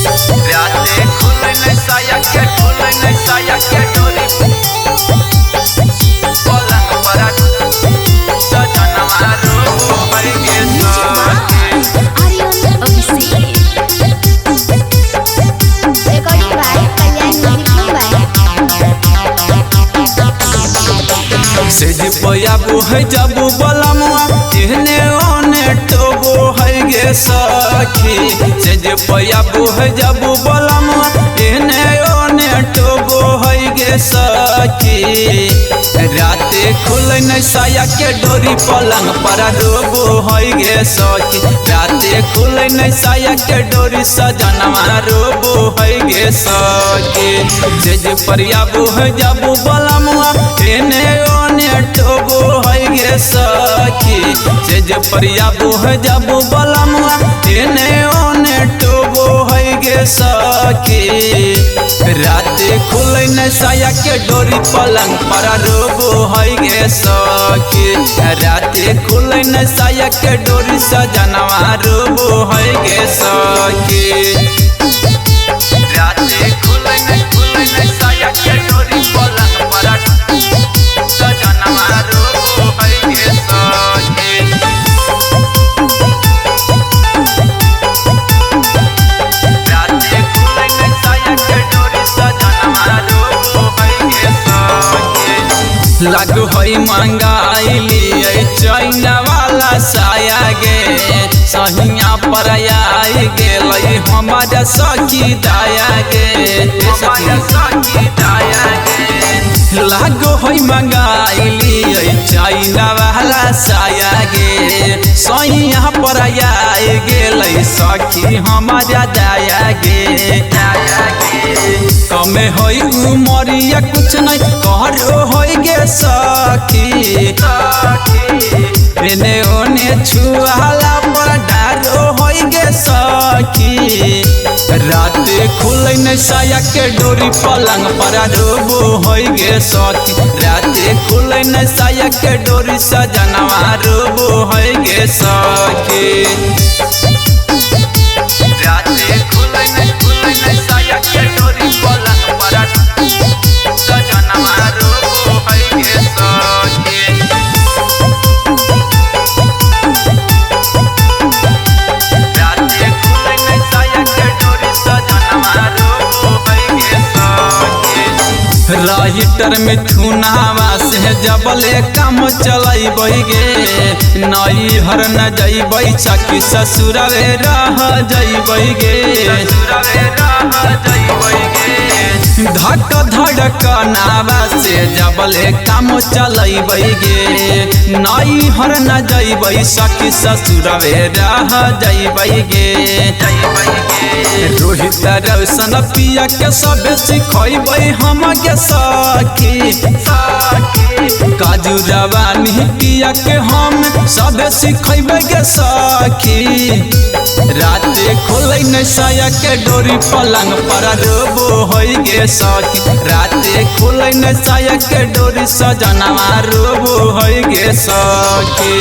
राते खुले नहीं साया के खुले नहीं साया के डोरी पलंग पर सजनवा रोबो है गे सखी। Aryan Abhishek. Recording by Kalyan Music Mumbai. सेज पयाबू है जबू बलमुआ एहने ओने टोबो है गे सखी। सेज पयाबू है जबू बलमुआ एहने ओने टोबो है गे सखी। राते खुले नहीं साया के डोरी पलंग पर रोबो है गे सखी। राते खुले नहीं साया के डोरी सजनवा रोबो है गे सखी। सेज परियाबू है जबू बलमुआ एने ओने टोबो है गे सखी। सेज परियाबू है जबू बलमुआ एने ओने टोबो है गे सखी। राते खुले नहीं साया के डोरी पलंग पर रोबो है गे सखी। राते खुले नहीं साया के डोरी सजनवा रोबो है गे सखी। राते खुले नहीं साया के डोरी पलंग पर सजनवा रोबो है गे सखी। राते खुले नहीं साया के डोरी सजनवा रोबो है गे सखी। लागू होई मंगाइली चाइना वाला साया गे सहिया पर आई गेलै हमारा सखी दाया गे सखी दाया गे। लागू होई मंगाइली चाइना वाला साया गे सहिया पर आई गेलै सखी हमारा दाया गे दाया गे। कमे होई उमरिया कुछ नहीं करो होई गे सखी। एने ओने छुआला पर डारो होई गे सखी। राते खुले नहीं साया के डोरी पलंग पर रोबो होई गे सखी। राते खुले नहीं साया के डोरी सजनवा रोबो होई गे सखी। राते खुले नहीं साया के डोरी पलंग पर सजनवा रोबो है गे सखी। राते खुले नहीं साया के डोरी सजनवा रोबो है गे सखी। राइटर मिथुनावा से जबले काम चलैबै गे नई हर न जैबै सखी ससुरवे रह जैबै गे ससुरवे रह जैबै गे। धक धड़क नावा से जबले काम चलैबै गे नई हर न जैबै सखी ससुरवे रह जैबै गे। रोहित रोशन पिया के सब सिखैबै हम गे सखी। काजू रवानी पिया के हम सब सिखैबै गे सखी। राते खुले नहीं साया के डोरी पलंग पर रोबो है गे सखी। राते खुले नहीं साया के डोरी सजनवा रोबो है गे सखी।